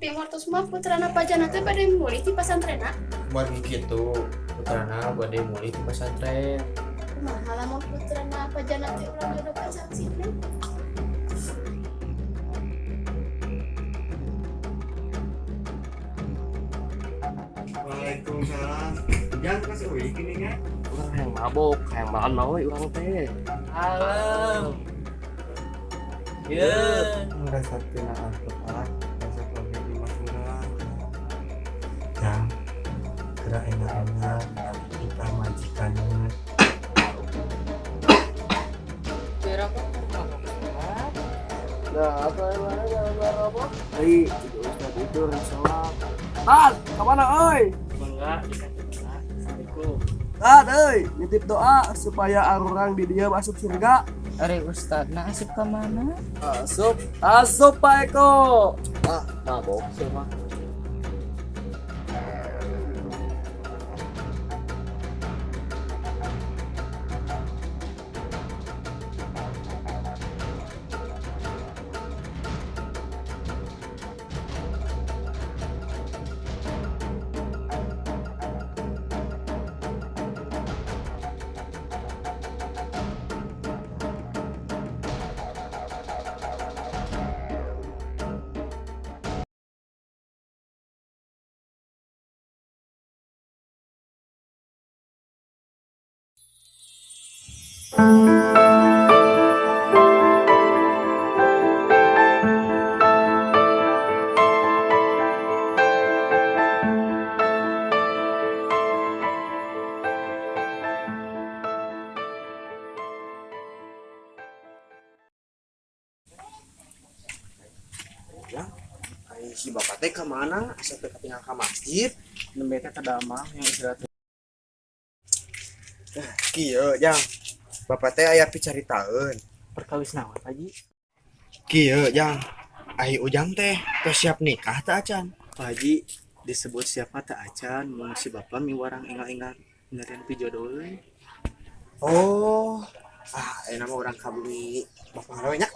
Pimartos mah putrana Pak Jana teh bade mulih ti pasantrenna. Margi kitu, putrana bade mulih ti pesantren. Kumaha lamun putrana Pak Jana teh urang jodohkeun sareng si Neng? Waalaikumsalam. Jang kasih uih gini kan? Urang hayang mabok, hayang makan mau urang teh. Alam. Ye. Ngerasa tina amplop, resep oge di urang. Jang, gerak enak-enak, kita majikannya. Nah, apa emang apa? Hei, itu Ustad itu orang sholat. Tad, kemana oi? Enggak, dikasih enggak. Assalamualaikum. Tad, euy, nitip doa supaya arurang di dia masuk surga. Ari Ustad, nah asup ke mana? Asup, asup Pak Eko. Ah, mabok sih mah. Ya, ai si bapak teh ka mana? Asa teh katinggal ka masjid. Nembe teh tadamang yang istirahat. Kieu, Jang. Bapak teh aya picaritaeun. Perkawis naon, Pak Haji? Kieu, Jang. Ai Ujang teh tos siap nikah teh acan? Pak Haji disebut siapa teh acan mun si bapak miwarang enggal-enggal nyarian pijodoh euy. Oh, ah, ayeuna mah urang ka bumi bapak we nya.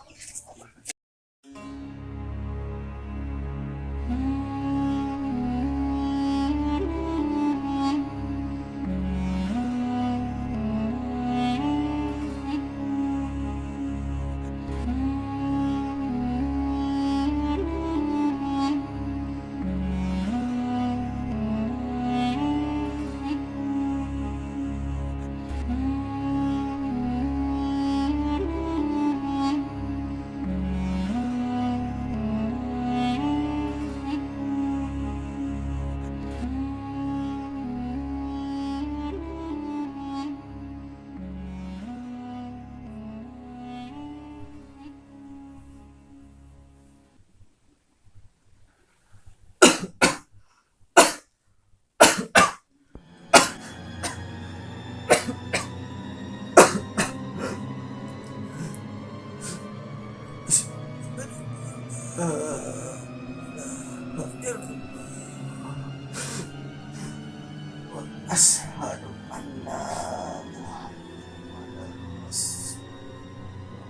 Asyhadu anna Muhammadan Rasulullah.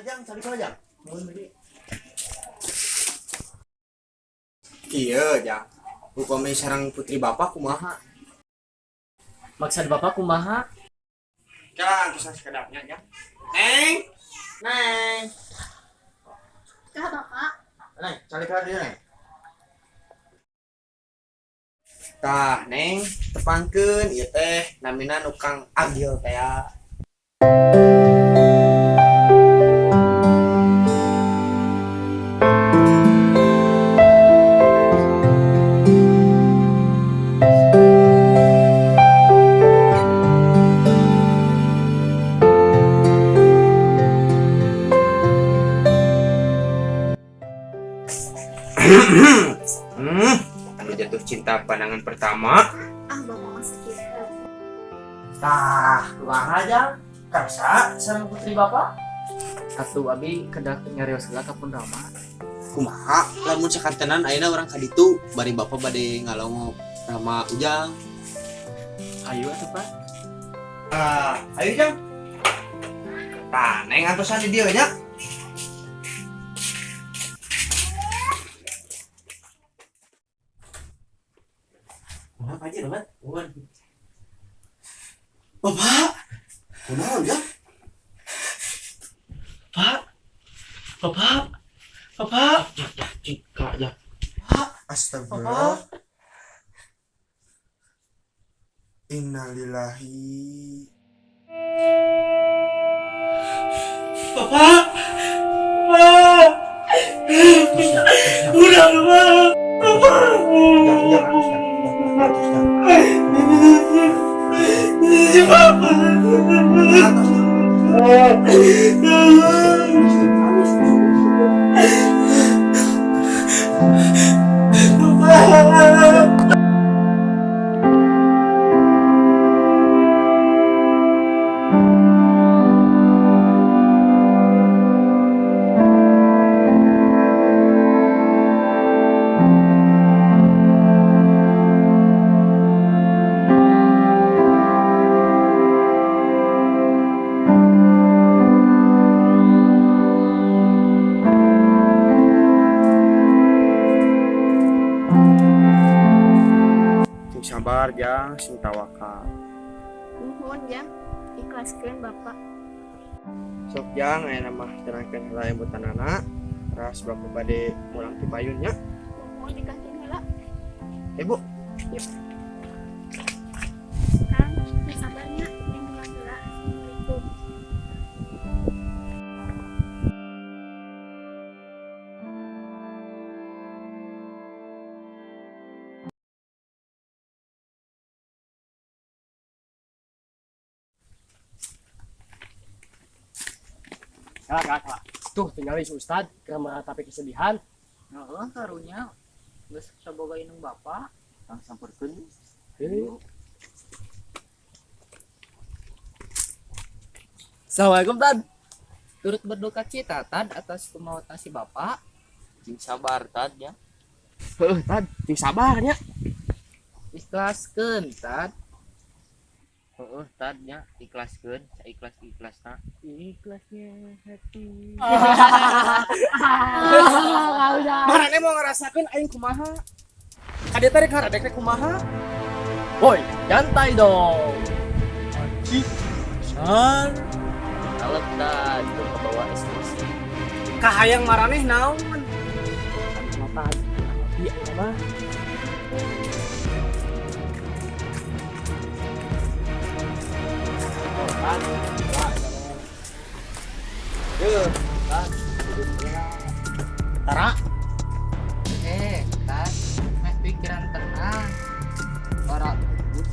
Jang, cari kau Jang. Iya, Jang. Upami sareng putri bapak kumaha? Maksud bapak kumaha? Jang, kisah sekedapnya, Jang. Neng, Neng. Kah Bapak? Neng, cari kau dia, Neng. Tah, Neng, tepangkeun ieu teh namina nu Kang Agil teh ya. Anu jatuh cinta pandangan pertama. Ah, Bapak masih kieu. Tah, kumaha jang? Karsa sareng putri bapak? Atuh abi kedah nyarios heula ka pun Rama. Kumaha lamun sakantenan ayeuna urang ka ditu bari bapak bade ngalongo Rama Ujang. Ayo atuh, Pak. Ah, ayo jang. Tah, neng antosan di dieu nya. Kumaha Pak Haji, Bapak? Bapak, Kunaon jang? Pak. Bapak. Bapak. Cika ya. Astagfirullah. Innalillahi. Bapak. Bapak. Udah, Bapak. Bapak. Jang, jang, atus, jang. Atus, jang. Si Bapak. Atus, jang. Bapak. Sing sabar jang, sing tawakal. Nuhun jang, ikhlaskeun bapak. Sok jang aya mah tenangkeun heula embutanana. Teras bapak bade mulang ti payun nya. Nuhun dikasih heula. Ibu. Kang, teu sabarnya neng mulang heula. Assalamualaikum. Kalah, kalah, kalah. Tuh, tinggal si Ustad keur meratapi kesedihan. Heeh, karunya geus saboga indung bapak. Tang samperkeun. Heuh. Assalamualaikum, Tad. Turut berduka cita Tad atas kemautan si bapak. Sing sabar tad ya. Heuh, Tad, sing sabar nya. Ikhlaskeun Tad. Heeh, Tad nya ikhlaskeun, saikhlas-ikhlasna. Ikhlasnya hati. Marane mau ngerasakeun aing kumaha? Kade tarik haradek teh kumaha? Woi, nyantai dong. Anjing. San. Kalep Tad, tuh kebawa ekspresi. Kahayang maraneh naon? Mata iya mah. Tara, Eh, Tad, meh pikiran tenang. Ora ugus,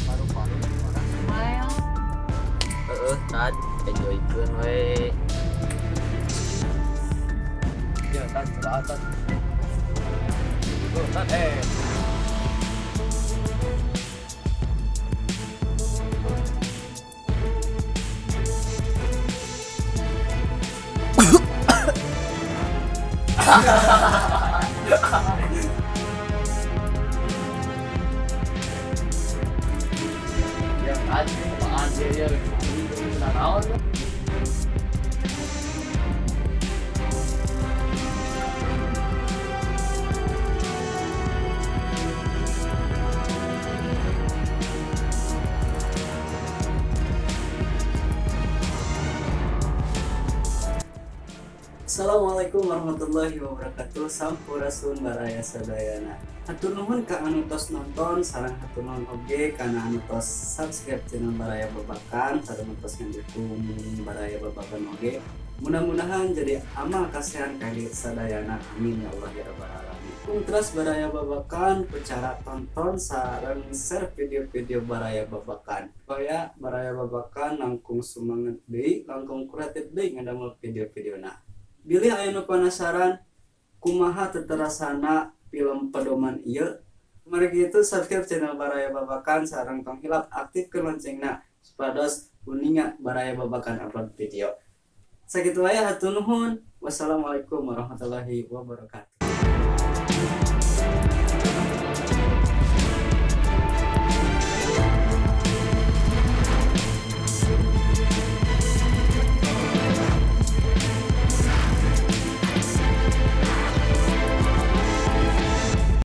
paru-paru ora smile. Heeh, Tad, enjoykeun we. ya Tad, coba Tad. Tuh, Tad, eh. Ya, Tad, cobaan dia ya. Udah naon ya? Assalamualaikum warahmatullahi wabarakatuh. Sampurasun baraya sadayana. Hatur nuhun ka anu tos nonton sareng hatur nuhun oge kana anu tos subscribe channel Baraya Babakan sareng tos ngedukung Baraya Babakan oge. Mudah-mudahan jadi amal kasihan kali sadayana, amin ya Allah ya rabbal alamin. Dukung terus Baraya Babakan cara tonton sareng share video-video Baraya Babakan supaya Baraya Babakan langkung semangat deui, langkung kreatif deui ngadamel video-videona. Bilih aya nu penasaran kumaha teterasana film pedoman ieu, Kumargi itu subscribe channel Baraya Babakan sareng tong hilap aktifkeun loncengna supados uninga Baraya Babakan upload video. Sakitu wae, hatur nuhun. Wassalamualaikum warahmatullahi wabarakatuh.